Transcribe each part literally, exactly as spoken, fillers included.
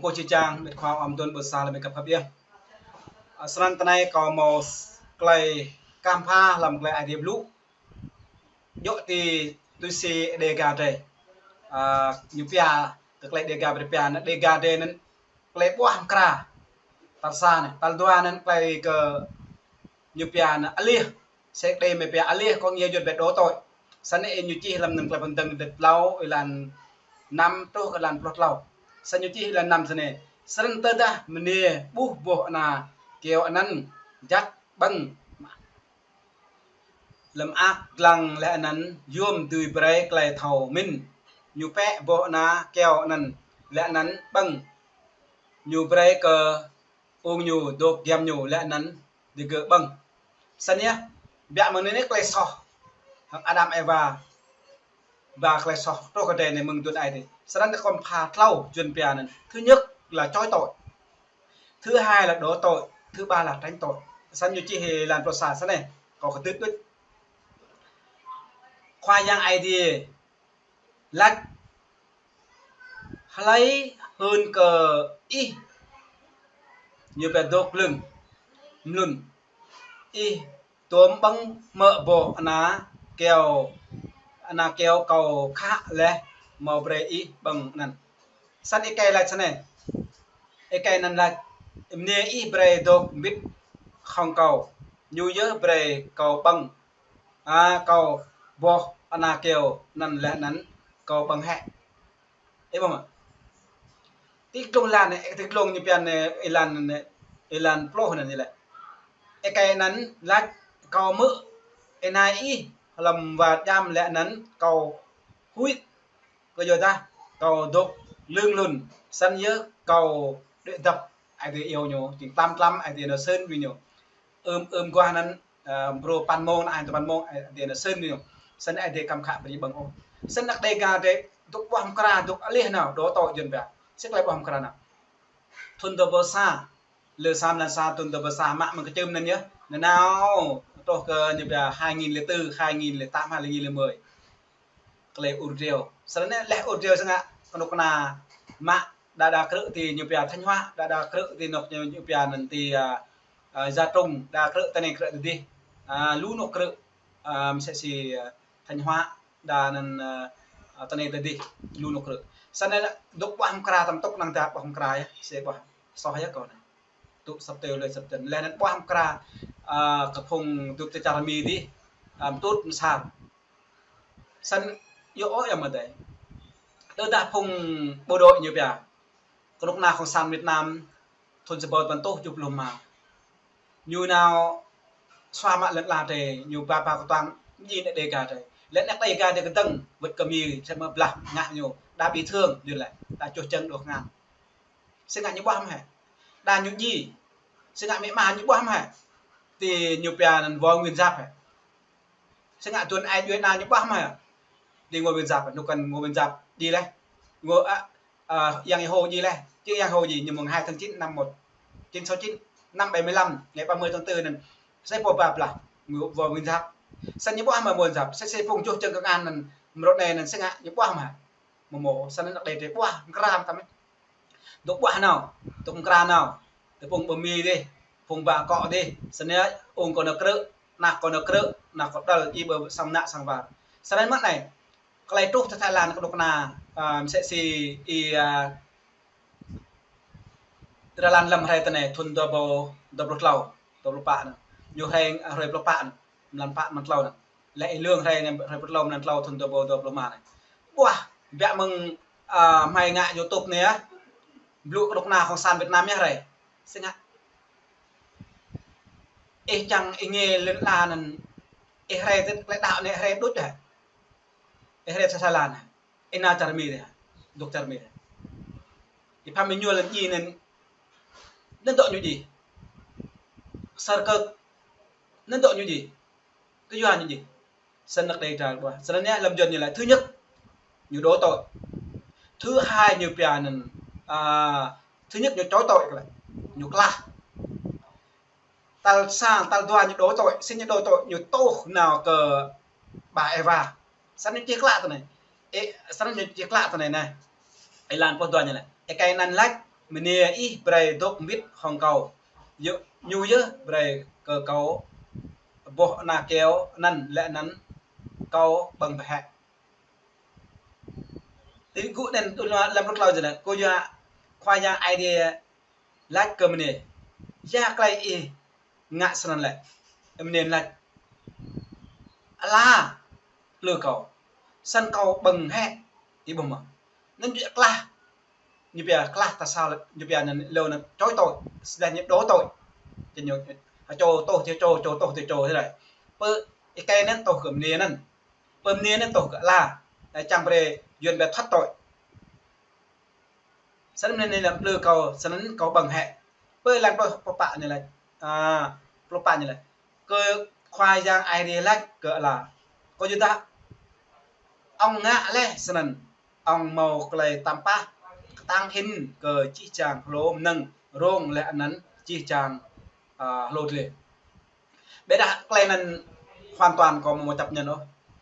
Pô či čang, met khua ôm dôn bơ sa lăm kăp khăp yơh. Ơ, srăng tơnai kâo mâo s-, klei khám phá lăm klei Aê Diê blŭ. Djŏ ti tui si Dega drei. Ơ, ñu pia, kơ klei Dega brei pia, anăn Dega drei anăn klei ƀuah mkra. Tal sa anăn, tal dua anăn klei kơ ñu pia anăn alih. Sek đei mơ̆ pia alih kơ ñu yua ƀĕ đổ tội. Săn anei ñu čih lăm anăn Klei Phung Dơ̆ng dơ̆t tlâo, êlan năm truh êlan pluh tlâo. Săn ñu čih êlan năm săn anei. Srăng tơdah mniê ƀuh boh ana kyâo anăn jăk ƀơ̆ng. Lăm ak dlăng leh anăn yôm dưi brei klei thâo mĭn. Ñu pĕ boh ana kyâo anăn leh anăn ƀơ̆ng. Ñu brei kơ ung ñu dôk giăm ñu leh anăn digơ̆ ƀơ̆ng. Săn yơh, biă mơ̆ng anei klei soh. Hăng Adam Êwa ba klei soh truh kơ drei anei mơ̆ng dŭn ai dih. Srăng kơ khám phá tlâo Yuăn pia anăn. Thứ nhất là chối tội. Thứ hai là đổ tội. Thứ ba là tránh tội. Săn ñu čih êlan pluh sa săn anei. Kâo kơtư̆ đuč. Khua Yang Aê Diê lač: Hlei hưn kơ ih, ñu pia dôk lưng mlŭn, ih tuôm ƀơ̆ng mơ̆ boh ana kyâo, ana kyâo kâo khă leh mâo brei ih ƀơ̆ng anăn. Săn êkei lač săn anei. Êkei anăn lač: Mniê ih brei dôk mbĭt hŏng kâo, ñu yơh brei kâo ƀơ̆ng. A, kâo boh ana kyâo anăn leh anăn kâo ƀơ̆ng hĕ. Ih ƀuh mơ̆? Ti dlông êlan anei, ti dlông ñu pia anei, êlan anei, êlan pluh anăn ñu lač. Êkei anăn lač kâo hmư̆ ênai ih hlăm war djam leh anăn kâo huĭ. Kơ yua dah kâo dôk lưng mlŭn, săn yơh kâo đuĕ dăp Aê Diê iâu ñu, jing tlam tlam Aê Diê nao sưn ƀing ñu. Ưm, ưm guah anăn, ơ, brô păn mông, anăn tơ păn mông, Aê Diê nao sưn ƀing ñu. Săn Aê Diê kăm khă brei ƀơ̆ng ôh. Săn anak Dega drei dôk ƀuah mkra, dôk alih nao, đổ tội Yuăn pia. Sek klei ƀuah mkra nao. Thŭn dua êbâo sa, lơ sa mlan sa, thŭn dua êbâo sa, mă mơ̆ng kơ čưm anăn yơh. Nanao truh kơ ñu pia hai nghìn lẻ tư, hai nghìn lẻ tám, hai nghìn lẻ mười. Klei ur driâo. Srăng anei leh ur driâo srăng ngă kơnuk kơna mă đa đa krư̆ ti ñu pia Thanh Hóa, đa đa krư̆ ti anôk ñu, ñu pia anăn ti, a, a, Gia Trung, đa krư̆ ti anei krư̆ ti dih. A, lu anôk krư̆, a, msĕ si, a, Thanh Hóa, đa anăn, a, a, ti anei ti dih, lu anôk krư̆. Săn anei dôk ƀuah mkra tăm tŭk năng dah ƀuah mkra yơh, sĕ ƀuah soh yơh kâo anei. Tŭ săp tơ lơi săp tơn. Leh anăn ƀuah mkra, a, kơ phung dŭp ti čar Mi dih, a, mtŭt msar. Săn yơh ôh yơh mơ̆ dei. Tơdah phung bộ đội ñu pia. Kơnuk kơna Cộng sản Việt Nam thŭn sa êbâo tơpăn êtuh tơjuh pluh rơma. Ñu nao sua mă lăn ala drei, ñu ba ba kơtuang mjing anak Dega drei. Leh anak Dega drei kơdơ̆ng, wơ̆t kơ Mi, sĕ mơ̆ blah ngă ñu, đa bị thương, ñu lĕ, đa čuh čơ̆ng đuh ngăn. Sĕ ngă ñu ƀuah mơ̆ hĕ. Đa ñu djai. Sĕ ngă mĕ ma ñu ƀuah mơ̆ hĕ. Ti ñu pia anăn Võ Nguyên Giáp hĕ. Sĕ ngă tuan ai djuai ana ñu ƀuah mơ̆ hĕ. Ti Ngô Nguyên Giáp, ñu kăn Ngô Nguyên Giáp djai leh. Ngô, a, a, Yang Êhô djai leh. Či Yang Êhô djai ñu mơ̆ng hai tháng chín năm một chín sáu chín, năm bảy mươi lăm, ngày ba mươi tháng tư anăn. Sĕ pô ba blah, Ngô, Võ Nguyên Giáp. Săn ñu ƀuah mơ̆ Võ Nguyên Giáp. Sĕ sĕ phung čuh čơ̆ng kơ ngăn anăn. Mrô anei anăn sĕ ngă ñu ƀuah mơ̆ hĕ. Mơ̆ mơ̆, săn anak Dega drei ƀuah mkra tăm. Dôk ƀuah nao, dôk mkra nao. Ti phung ƀơ Mi dih, phung ba akŏ dih. Săn anei ung kâo nao krư̆, anak kâo nao krư̆, anak kâo dăl, ih ƀơ sang mnă sang war. Săn anei mơ̆ng anei. Klei truh ti Thái Lan kơnuk kơna, a, msĕ si ih, a, rơlan lăm hrơi ti anei thŭn dua êbâo dua pluh tlâo, dua pluh pă anăn. Ñu hrơi, hrơi pluh pă anăn, mlan pă mlan tlâo anăn. Leh ih lương hrơi anei, hrơi pluh tlâo mlan tlâo thŭn dua êbâo dua pluh rơma anei. Ƀuah, biă mơ̆ng, a, hmei ngă YouTube anei yơh. Blŭ kơnuk kơna Cộng sản Việt Nam yơh hrơi. Sĕ ngă. Ih čang ih ngă lăn ala anăn. Ih hrơi ti klei đăo anei hrơi đuč hĕ. Ih hrơi sa sa lan hĕ. Ih nao čar Mi hĕ. Dôk čar Mi hĕ. Ih pham ih ñu lăn djai anăn. Anăn dŏ ñu djai. Sar kơ. Anăn dŏ ñu djai. Kơ yua ñu djai. Săn anak Dega drei ƀuah. Săn anei lăm Yuăn ñu lač thứ nhất, ñu đổ tội. Thứ hai ñu pia anăn, a, thứ nhất ñu chối tội kơ lĕ. Ñu klah. Tal sa, tal dua ñu đổ tội. Sĭt ñu đổ tội, ñu tuh nao kơ bà Êwa. Săn ñu čih klă ti anei. Ê, săn ñu čih klă ti anei anei. Êlan pluh dua ñu lač. Êkei anăn lač. Mơnia ih brơi dŏ mĭt hăng kâo. Yua, ñu yơh brơi kơ kâo boh ana keo anăn lĕ anăn kâo ƀơ̆ng bơhĕ. Tui gŭ anŭn tui lăm pluh klâo jơnă, kơ yua Khua Yang Aê Diê lač kơ mơnia: Ya klei ih ngă snăn lĕ? Mơnia lač: Ala plư kâo, snăn kâo ƀơ̆ng hĕ, ih ƀuh mơ̆. Anŭn yua klah, ñu pia klah ta sao lĕ, ñu pia anŭn lơ anŭn chối tội, sĭt ñu đổ tội. Či ñu, ha, čô tuh, či čô, čô tuh, či čô thế này. Pơ ih kê anŭn tuh kơ mơnia anŭn. Pơ mơnia anŭn tuh kơ ala. Čang brơi Yuan pia thoát tội. Snăn anai lăm plư kâo, snăn kâo ƀơ̆ng hĕ. Pơ lăn pluh pă ñu lač. A, pluh pă ñu lač. Kơ Khua Yang Aê Diê lač kơ ala: Kơ yua dah ŏng ngă leh snăn, ŏng mâo klei tăm pah ktang hĭn kơ jih jang hlô mơnơ̆ng rông leh anăn jih jang, a, hlô dlê. Ƀiădah klei anŭn hoàn toàn kâo amâo chấp nhận ôh.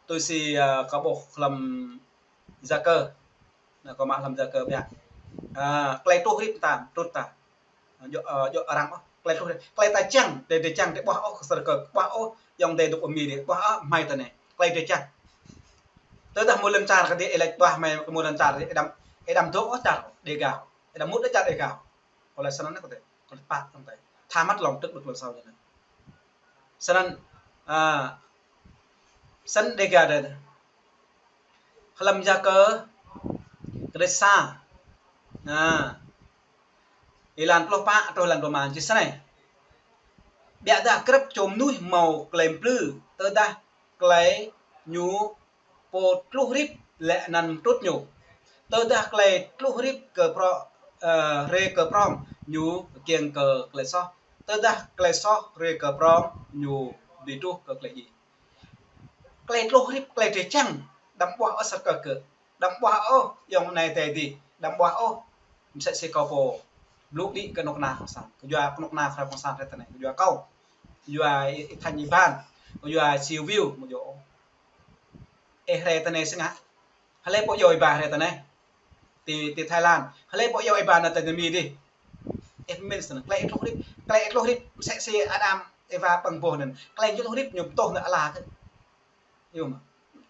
Tui si, a, kâo ƀuh hlăm Yakơ. Anai, kâo mă hlăm Yakơ biă. A, klei truh hrip ta, truh ta. Djŏ, a, djŏ arăng ôh. Klei truh hrip. Klei ta čang, drei, drei čang, drei ƀuah ôh, kơ sơrkơ, ƀuah ôh, ayŏng adei dôk ƀơi Mi drei, ƀuah ôh, hmei tơ anai. Klei drei čang. Tơdah mơ̆ng lŏn čar kơ drei, ih lač ƀuah hmei kơ mơ̆ng lŏn čar drei, ih đăm, ih đăm dŏ ôh čar, Dega. Ih đăm mŭt ôh čar Dega. Kâo lač snăn kơ drei, kâo lač pă kơ drei. Tha măt lŏng tŭk đŭk lŏng sâo jơnă. Snăn, a, snăn Dega drei. Hlăm Yakơ, kdrêč sa. A, êlan pluh pă truh êlan pluh rơma čih snei: Ƀiădah grăp čô mơnuih mâo klei mplư, tơdah klei ñu pô tluh hrip leh anăn mtrŭt ñu. Tơdah klei tluh hrip kơ pro-, ơ, hriê kơ prŏng, ñu kiêng kơ klei soh. Tơdah klei soh hriê kơ prŏng, ñu bi truh kơ klei djai. Klei tluh hrip, klei drei čang, đăm ƀuah ôh sơrkơ kơ, đăm ƀuah ôh ayŏng adei adih, đăm ƀuah ôh msĕ si kâo pô blŭ đĭ kơ knŭk kna cộng sản, kơ yua knŭk kna Frei cộng sản drei tơ anai, kơ yua kâo, kơ yua Y-, Y-Thanh Y-Ban, kơ yua Siu Wiu, mơ̆ yơh. Ih hriê tơ anai sĭt ngă. Hlei pô iâu ih ba hriê tơ anai? Ti, ti Thái Lan. Hlei pô iâu ih ba nao tơ Mi dih? Ih pơmĭn snăn, klei tluh hrip, klei tluh hrip msĕ si Adam, Êwa ƀơ̆ng boh anŭn. Klei tluh hrip ñu pơtô nao ala kơ. Yua mơ̆.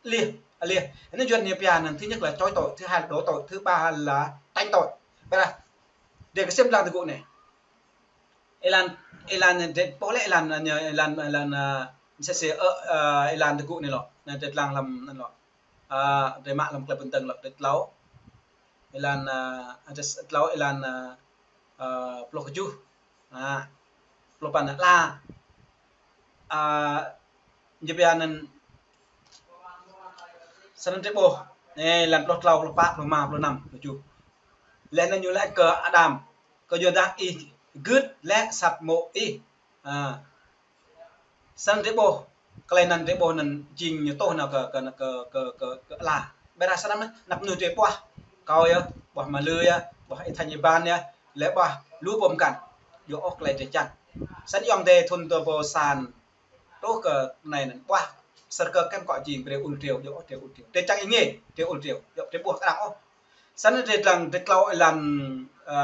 Lieh, lieh. Anŭn Yuan ñu pia anŭn, thứ nhất là chối tội, thứ hai là đổ tội, thứ ba là tránh tội. Ƀiădah, drei kơsem dlăng tơgŭ anai. Êlan, êlan drei ƀuh lĕ êlan, êlan, êlan, a, msĕ si, ơ, ơ, êlan tơgŭ anai lŏ. Anai drei dlăng hlăm anŭn lŏ. A, drei mă hlăm klei pơdơ̆ng lŏ, drei tlâo. Êlan, a, drei tlâo êlan, a, a, pluh kjuh. A, pluh pă anŭn ala. A, ñu pia anŭn snăn drei ƀuh. Ơ, êlan pluh tlâo, pluh pă, pluh rơma, pluh năm, pluh kjuh. Leh anŭn ñu lač kơ Adam: Kơ yua dah ih gưt lĕ asăp mô̆ ih. A. Snăn drei ƀuh, klei anŭn drei ƀuh anŭn jing ñu tuh nao kơ, kơ, kơ, kơ, kơ, kơ ala. Ƀiădah snăn anăp mơnuih drei ƀuah. Kâo yơh, ƀuah Mă Lư yơh, ƀuah Y-Thanh Y-Ban yơh, lĕ ƀuah lu pô mkăn. Yua ôh klei drei čang. Snăn ayŏng adei thŭn dua êbâo sa truh kơ anai anŭn ƀuah sơrkơ kăm kŏ jing brei ul triu, yua ôh triu ul triu. Drei čang êngiê, triu ul triu, yua drei ƀuah kơđăng ôh. Snăn drei dlăng, drei tlâo êlan, a,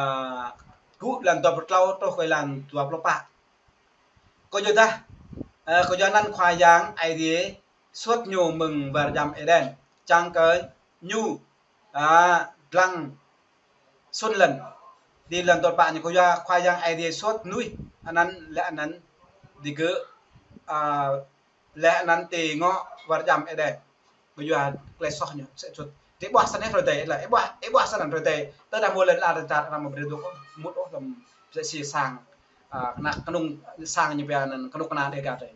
gŭ êlan dua pluh tlâo truh kơ êlan dua pluh pă. Kơ yua dah, ơ, kơ yua anăn Khua Yang Aê Diê suôt ñu mơ̆ng war jăm Êđen, čang kơ ñu, a, dlăng sun lăn. Ti êlan dua pluh pă ñu kơ yua Khua Yang Aê Diê suôt mơnuih anăn leh anăn digơ̆, a, leh anăn ti ngŏ war jăm Êđen. Kơ yua klei soh ñu msĕ sut. Drei ƀuah snăn hrơi adai, ih ƀuah, ih ƀuah snăn hrơi adai. Tơdah mơ̆ng lŏn ala čar arăng amâo brei dŏ mŭt ôh hlăm msĕ si sang, a, kơnuk, kơnuk sang ñu pia anăn knŭk kna Dega drei.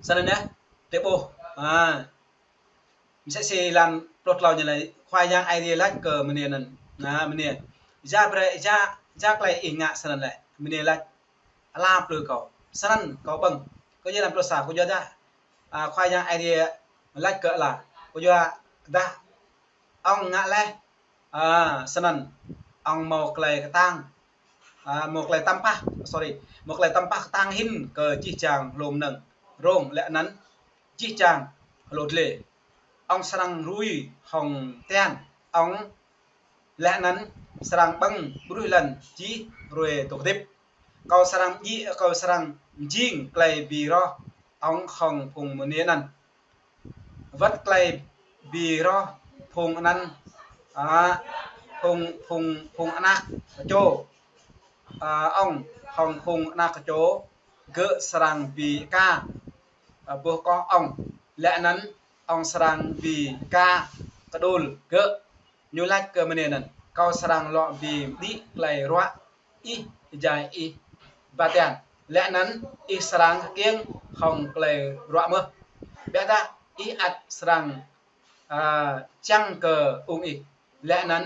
Snăn yơh, drei ƀuh. A, msĕ si êlan pluh tlâo ñu lač, Khua Yang Aê Diê lač kơ mơnia anăn. Na, mơnia: Ya brơi, ya, ya klei ih ngă snăn lĕ? Mơnia lač: Ala plư kâo, snăn kâo ƀơ̆ng. Kơ yua êlan pluh sa, kơ yua dah, a, Khua Yang Aê Diê lač kơ ala: Kơ yua dah ŏng ngă leh, a, snăn ŏng mâo klei ktang, a, mâo klei tăm pah, sorry, mâo klei tăm pah ktang hĭn kơ jih jang hlô mơnơ̆ng rông leh anăn jih jang hlô dlê. Ŏng srăng rui hŏng tian, ŏng Laih anŭn srăng ƀơ̆ng bruih lăn jih hruê dŏ hơdip. Kâo srăng djik, kâo srăng mjing klei bi roh ŏng hŏng phung mơnê anŭn. Wơ̆t klei bi roh phung anŭn, a, phung, phung, phung anak čô, a, ŏng hŏng phung anak čô gơ̆ srăng bi aka, a, boh koh ŏng. Laih anŭn ŏng srăng bi aka kơđul gơ̆. Ñu laĭ kơ mơnê anŭn: Kâo srăng lŏ bi mđĭ klei ruă ih êjai ih ba tian. Laih anŭn ih srăng kiăng hŏng klei ruă mơh. Biă dah ih ăt srăng, a, čang kơ ung ih. Laih anŭn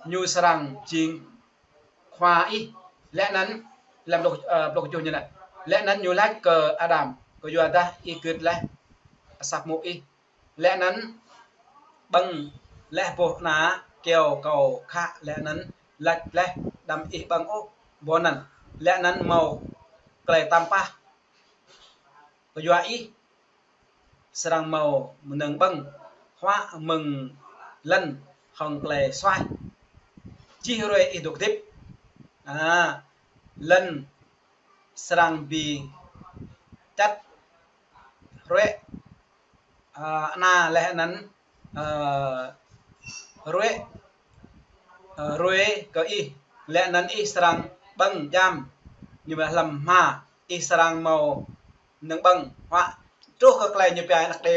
ñu srăng jing khua ih. Laih anŭn lăm blok, a, blok kơjuh ñu laĭ. Laih anŭn ñu laĭ kơ Adam: Kơyua dah ih gưt laih asăp mô̆ ih. Laih anŭn ƀơ̆ng laih boh ana kyâo kâo khă, laih anŭn laĭ laih: Đăm ih ƀơ̆ng ôh boh anŭn, laih anŭn hmâo klei tăm pah. Kơyua ih srăng hmâo mơnơ̆ng ƀơ̆ng huă mơ̆ng lăn hŏng klei suaih. Jih hruê ih dŏ hơdip, a, lăn srăng bi čăt hruê, a, ana laih anŭn, a, hruê, a, hruê kơ ih, laih anŭn ih srăng ƀơ̆ng djam ñu mơ̆ hlăm hma, ih srăng hmâo mơnơ̆ng ƀơ̆ng huă. Truh kơ klei ñu pia anăk đe,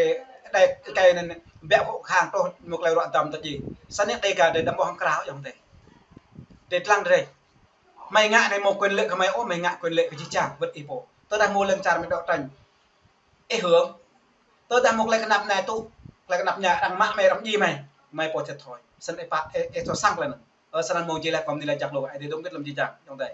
đe, đe anŭn biă kơ khang truh mơ̆ klei ruă dăm tơči. Săn anai Đêga đe đăm ƀuh hăng krao ayŏng adơi. Đe tlang đe. Hmei ngă anai hmâo quyền lợi kơ hmei ôh, hmei ngă quyền lợi kơ jih jang wơ̆t ih pô. Tơdah hmâo lŏn čar hmei dŏ trăn, ih hơ̆ng. Tơdah hmâo klei kơnăp anai tŭ, klei kơnăp ñu arăng mă hmei, arăng djai hmei, hmei pô čĕt thoi. Săn ih pă, ih, ih thâo săng klei anŭn. Ơ, săn anŭn hmâo jih laih kơ mơnĭ laih jak lu, ih đe dŏ gĭt lăm jih jang, ayŏng adơi.